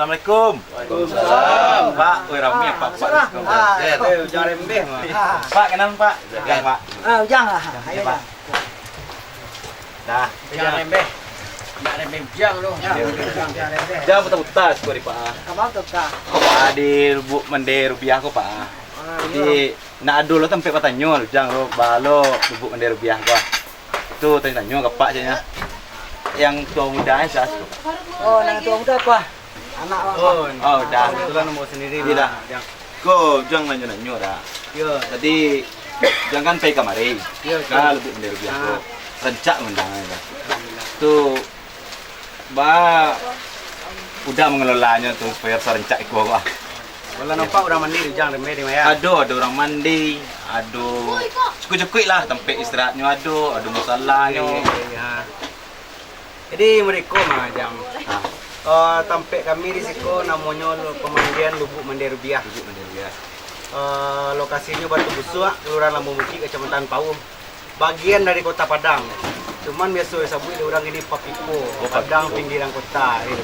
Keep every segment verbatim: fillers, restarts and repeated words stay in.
Assalamualaikum. Waalaikumsalam. Pak, weh, rami, Pak. Pak, Ujang Rembeh, Pak. Pak, kenal, Pak? Ujang, Pak. Ah, Ujang lah. Ayo, Pak. Dah. Ujang Rembeh. Nak Rembeh Ujang tu. Ujang, Ujang Rembeh. Ujang puta-puta siko di, Pak. Apo puta-puta? Pak, di Lubuk Mande Rubiah ko, Pak. Ah, jadi, nak ado lo tampek batanyo, Ujang lo, baa lo Lubuk Mande Rubiah ko. Tu tanyo-tanyo ka Apak caknyo. Yang tua muda, eh, sas. Oh, nan tua muda apo? Anak awak. Oh, dah. Kebetulan nombor sendiri. Iyo, dah. Ko, Ujang nanyo-nanyo, dah. Iyo. Tadi, Ujang kan pai kamari. Iyo, ka Lubuk Mande Rubiah ko. Rancak mandanga, dah. Tu, Ba, Uda mangelolanyo tu supayo rancak iko, Ba. Kalau nampak urang mandi di Ujang, rami di maya. Ado, ado urang mandi, ado cukuik-cukuik lah, tampek istirahatnyo ado, ado musalahnyo. Iyo, iyo, iyo. Jadi, mode ko mah, Jang. Ah. Eh, tampek kami di siko namonyo Lu-, Pamandian Lubuk Mande Rubiah. Lubuk Mande Rubiah. Eh, lokasinyo Batu Busuak, Kelurahan Lambung Bukik, Kecamatan Pauh. Bagian dari Kota Padang. Cuman biaso disabuik dek urang kini Papiko, oh, Padang Papiko. Pinggiran kota, gitu.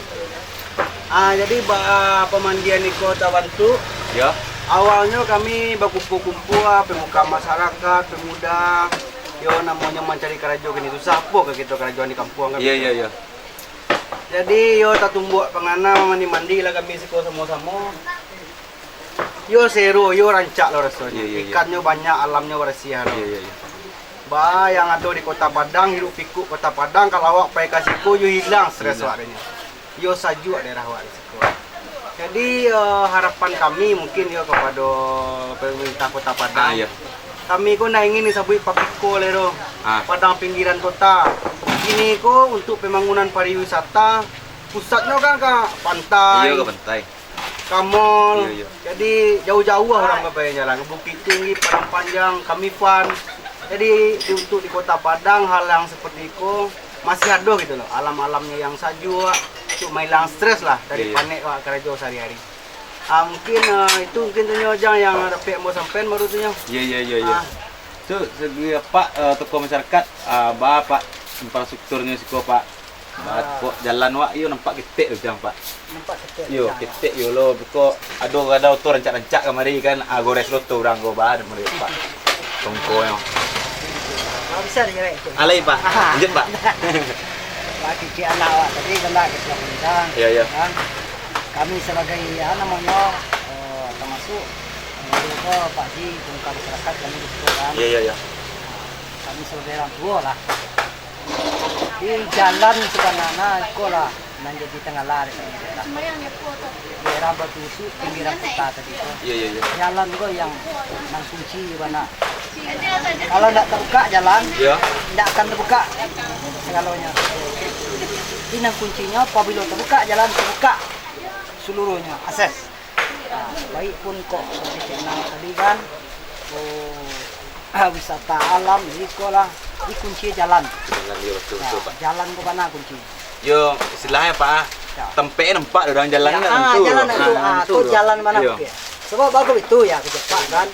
Ah, jadi ba-, pamandian iko tabantuk. Ya. Awalnyo kami bakumpua-kumpua, pemuka masyarakat, pemuda, yo namonyo mancari karajo kini susah, apo ka kito karajoan di kampuang kan? Iya, iya, iya. Jadi, yo tatumbuak pangana mandi-mandi lah kami siko samo-samo. Yo sero, yo rancak lo rasonyo. Iya, iya, iya. Ikannyo banyak, alamnyo barasiah lo. Iya, iya, iya. Ba, yang ado di Kota Padang, hiruk pikuk Kota Padang, kalau awak pai ka siko, yo hilang stres awak denyo. Yo sajuak daerah awak di siko. Jadi, eh, harapan kami mungkin yo kapado pemerintah Kota Padang. Ah, iya. Kami ko ndak ingin disabuik Papiko lai doh. Ah. Padang pinggiran kota. Kini ko untuk pembangunan pariwisata, pusatnyo kan ka pantai. Iya, ka pantai. Ka mall. Iya, iya. Jadi, jauah-jauah urang ka pai jalan. Bukittinggi, Padang Panjang, Kami Fun. Jadi, di, untuk di Kota Padang, hal yang seperti iko masih ado gitu loh. Alam-alamnyo yang sajuak, untuk mailang stres lah dari, iya, iya, panek awak karajo sehari-hari. Ah, mungkin, ah, itu mungkin tu nyo, Jang, yang dapek ambo sampaian baru tu nyo. Iya, iya, iya, iya. Ah. Tu, segi Apak, eh, tokoh masyarakat, ah, ba, Pak, infrastrukturnyo siko, Pak. Ba, ah, kok jalan wak iyo nampak ketek tu, Jang, Pak. Nampak ketek. Iyo, Jang, ketek iyo lo. Kok ado kadang oto rancak-rancak kamari kan, ah, gores lo oto urang ko, ba, mari, Pak. Tongkonyo. Ah, bisa dijawek tu. Alai, Pak. Aha. Lanjut, Pak. Bagi cik anak awak tadi, kena kita undang. Iya, iya. Kan? Kami sabagai, ah, namonyo, eh, tamasuk, eh, ko Pak Ji, pemuka masyarakat kami di siko kan. Iya, iya, iya. Kami sabagai urang tuo lah. Di jalan sabananyo iko lah nan jadi tangala dek kami lah. Daerah Batu Busuak, pinggiran kota tadi tu. Iya, iya, iya. Jalan ko yang nan kunci bana. Kalau ndak tabukak jalan, iya, ndak akan tabukak sagalonyo. Jadi nan kuncinyo, apabilo tabukak jalan, tabukak saluruahnyo akses. Nah, baik pun kok seperti cik Nang tadi kan, oh, wisata alam, jadi ko lah, di kunci jalan. Jalan, yo, betul, nah, betul, Pak. Jalan ko bana kunci. Yo, istilahnyo, Pak, ah, ya, tampek nampak urang jalan, ya, kan, ah, tentu. Jalan tentu. Ah, ah, tentu ko jalan bana, yo, oke. Sebab bagus itu ya, kecek Pak kan.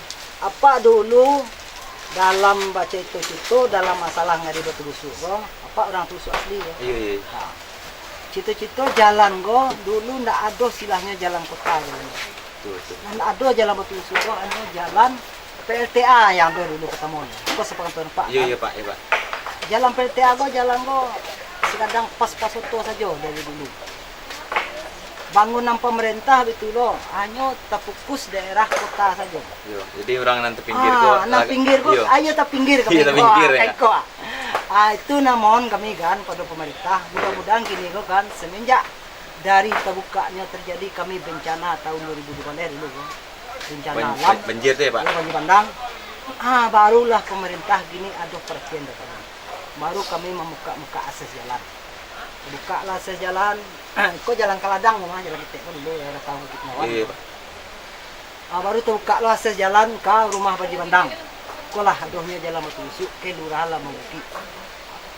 Apak dulu dalam bacito-cito, dalam masalah ngari Batu Busuak ko, Apak urang Batu Busuak asli ko. Iya, iya. Nah, cito-cito jalan ko dulu ndak ado istilahnyo jalan kota, jalan. Betul, betul. Ndak ado jalan Batu Busuak ko, ado jalan P L T A yang ado dulu partamo. Ko sepengetahuan Apak, iya, kan? Iya, Pak, iya, Pak. Jalan P L T A ko, jalan ko sekadang pas-pas oto sajo dari dulu. Bangunan pamarentah bitu lo, hanyo tafokus daerah kota sajo. Yo, jadi urang nan tapinggir ko, ah, nan pinggir ko, iyo, ayo tapinggir ka, iyo, tapinggir, ah, ya. Ka iko, ah. Ah, itu nan mohon kami kan pado pamarintah, mudah-mudahan kini ko kan, semenjak dari tabukaknyo terjadi kami bencana tahun dua ribu dua belas dulu ko, bencana alam, banjir tu ya, Pak? Iyo, banjir bandang. Ah, barulah pamarintah kini ado perhatian dari kami. Baru kami mambuka-buka akses jalan. Buka lah akses jalan. Ko jalan ka ladang mah, jalan ketek ko dulu, daerah Tahu Bukit Menawan. Iya, Pak. Ah, baru tabuka lah akses jalan ka rumah Pak Ji Bandang. Ko lah adohnyo jalan Batu Busuak, Kelurahan Lambung Bukik.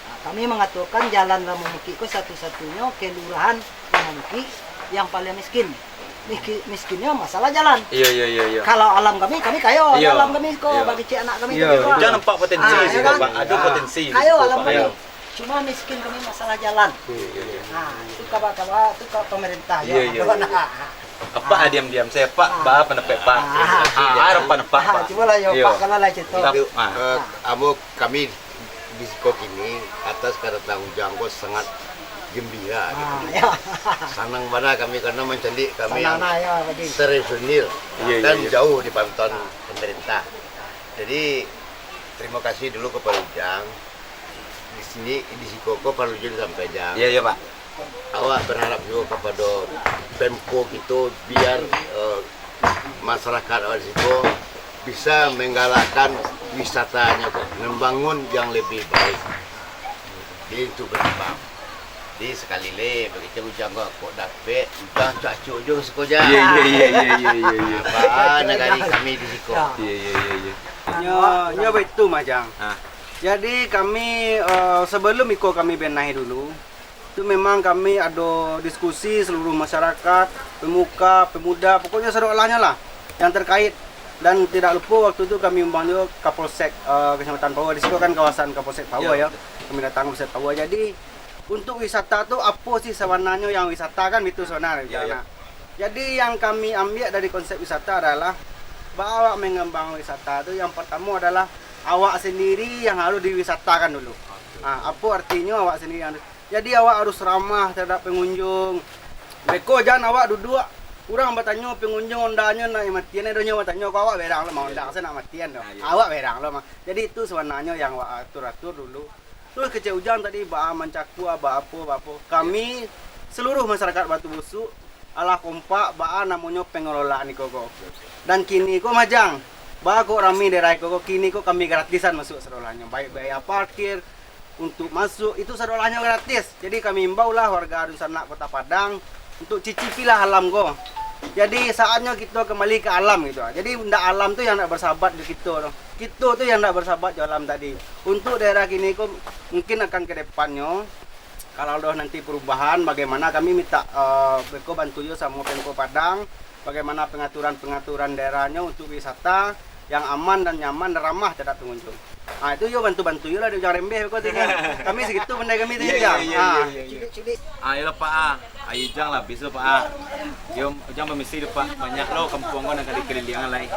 Ah, kami mangatokan jalan Lambung Bukik ko satu-satunyo kelurahan Lambung Bukik yang paling miskin. Miski-, miskinnyo masalah jalan. Iya, iya, iya, iya. Kalau alam kami, kami kayo. Iya. Alam kami ko, iya, bagi cik anak kami, iya, tadi, Pak. Jan nampak potensi, ah, siko, iya, kan? Pak. Ado, ah, potensi kayo siko, alam Pak, kami. Kayo. Cuma miskin kami masalah jalan. Iya, iya, iya. Nah, itu kabar-kabar, itu ka pemerintah, Iya, ya. Iya, iya. Nah. Apak Ah. ah diam-diam saja, Pak. Ah. Ba pandapek, Pak. Ah. Ah, harapan Apak, Ah, Pak. Cubolah, yo, Iyo. Pak, kalau lah cito. Itu, ah. Eh, amo kami di siko kini, atas kadatang Ujang ko sangat gembira, Ah, gitu. ya. Sanang bana kami karena mancaliak kami Sanang yang nah, ya, Pak Ji. serenir Iya, iya, dan iya. jauh di pantauan pemerintah. Jadi, terima kasih dulu kepada Ujang. Di sini, di siko ko paralu juo disampaikan. Iya, iya, Pak. Awak berharap juga kepada Pemko kito, biar, eh, masyarakat awak di siko bisa menggalakkan wisatanya ko, membangun yang lebih baik. Jadi, itu berkembang. Jadi, sekali le, begitu Ujang ko, kok dapek, Ujang acok-acok juo siko, Jang. Iya, iya, iya, iya, iya, iya, iya. Apa negari kami di siko. Iya, iya, iya, iya. Nyo, nyo baitu mah, Jang. Ah. Jadi, kami, eh, sebelum iko kami benahi dulu, tu memang kami ado diskusi seluruh masyarakat, pemuka, pemuda, pokoknyo sadolahnyo lah yang terkait. Dan tidak lupa waktu tu kami undang juo Kapolsek, eh, Kecamatan Paua. Di siko kan kawasan Kapolsek Paua, Ya, ya. betul. Kami datang Kapolsek Paua. Jadi, untuk wisata tu apo sih sabananyo yang wisata kan, itu sabananyo, Ya, ya. Nak. Jadi, yang kami ambiak dari konsep wisata adalah, baa awak mangambang wisata tu, yang partamo adalah awak sandiri yang harus diwisatakan dulu. Oke. Ah, apo artinyo awak sandiri yang harus, jadi awak harus ramah terhadap pengunjung. Beko jan awak duduak, urang batanyo, pengunjung ondanyo nak matian, ado nyo batanyo, kok awak berang lo mah, Iya, onda iya. sa nak matian doh. Ah, iya. Awak berang lo mah. Jadi, itu sabananyo yang awak atur-atur dulu. Terus kecek Ujang tadi, baa mancakua, baa apo, baa apo. Kami, seluruh masyarakat Batu Busuk, alah kompak, baa namonyo pengelolaan iko ko. Dan kini ko mah, Jang, baa kok rami daerah iko ko, kini ko kami gratisan masuak sadolahnyo. Baik biaya parkir, untuk masuak, itu sadolahnyo gratis. Jadi, kami imbau lah warga dunsanak Kota Padang, untuk cicipilah alam ko. Jadi, saatnyo kito kembali ka alam gitu. Jadi, ndak alam tu yang ndak bersahabat jo kito tu. Kito tu yang ndak bersahabat jo alam tadi. Untuk daerah kini ko, mungkin akan ke depannyo, kalau ado nanti perubahan, bagaimana kami minta, eh, beko bantu juo samo Pemko Padang, bagaimana pengaturan-pengaturan daerahnyo untuk wisata yang aman dan nyaman dan ramah terhadap pengunjung. Ah, itu yo bantu-bantu yo lah di Ujang Rembeh ko tu kan. Kami segitu pandai kami tu, Iya, Jang. iya, iya, Ah. iya, iya. Culik-culik. Ah, iyolah, Pak, ah. Ayo, Ujang lah, habis tu, Pak, ah. Yo, Ujang permisi dulu, Pak. Banyak lo kampuang ko nan ka dikeliliangan lai.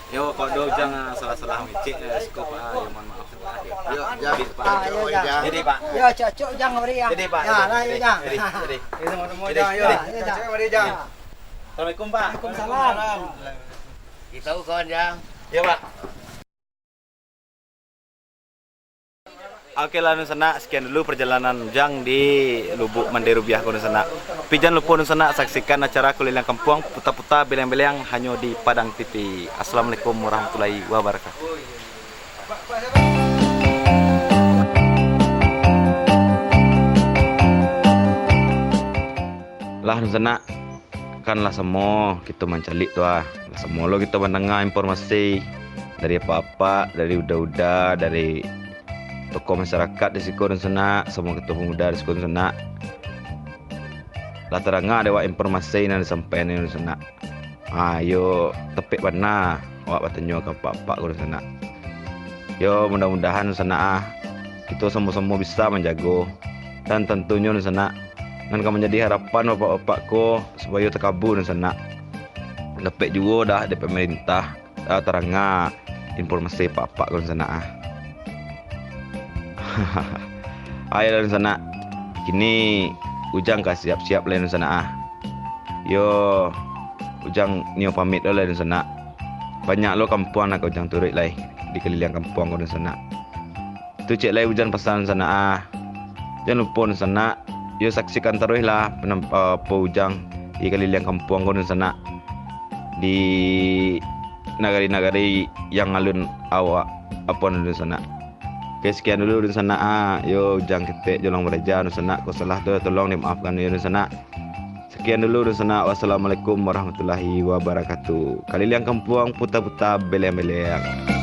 Yo, kalau ado Ujang, ah, salah-salah mangecek, eh, siko, Pak, ah. Yo, mohon maaf, Pak, ah. Yo. Yo, Jang. Habis, Pak. Ah, yo, Jang. Jadi, Pak. Yo, cocok, Jang, mari, Jang. Jadi, Pak. Yo, Jadi, lah, yo, jadi, Jang. Jadi, jadi. Yo, sama-sama, Jadi, Jang, yo. jadi. Yo, Jang. Cocok, mari, Jang. Yo. Assalamualaikum, Pak. Waalaikumsalam. Kita kawan, Jang. Yo, Pak. Oke lah, dunsanak, sekian dulu perjalanan Ujang di Lubuk Mande Rubiah ko, dunsanak. Tapi jan lupo, dunsanak, saksikan acara Kuliliang Kampuang, Puta-Puta Beleang-Beleang, hanyo di Padang T V. Assalamualaikum warahmatullahi wabarakatuh. Lah, dunsanak, kan lah samo kito mancaliak tu ah. Lah samo lo kito mandanga informasi dari apak-apak, dari uda-uda, dari tokoh masyarakat di siko, dunsanak, samo ketua pemuda di siko, dunsanak. Lah tadanga dek awak informasi nan disampaian ni, dunsanak. Ha, yo, tepek bana awak batanyo ka apak-apak ko, dunsanak. Yo, mudah-mudahan, dunsanak ah, kito samo-samo bisa manjago. Dan tantunyo, dunsanak, nan ka manjadi harapan bapak-bapak ko supayo takabua, dunsanak. Dapek juo dah dek pamarintah, ah, tadanga informasi apak-apak ko, dunsanak ah. Ayolah, dunsanak. Kini Ujang ka siap-siap lai, dunsanak ah. Yo, Ujang nio pamit lo lai, dunsanak. Banyak lo kampuang nan ka Ujang turuik lai di kaliliang kampuang ko, dunsanak. Tu cek lai Ujang pasan, dunsanak ah. Jan lupo, dunsanak, yo saksikan taruih lah penam-, eh, apo Ujang di kaliliang kampuang ko, dunsanak. Di nagari-nagari yang alun awak apo, dunsanak. Oke, sekian dulu, dunsanak ah. Yo, Ujang ketek jolong baraja, dunsanak. Kok salah tu tolong dimaafkan yo, dunsanak. Sekian dulu, dunsanak. Wassalamualaikum warahmatullahi wabarakatuh. Kaliliang kampuang, puta-puta beleang-beleang.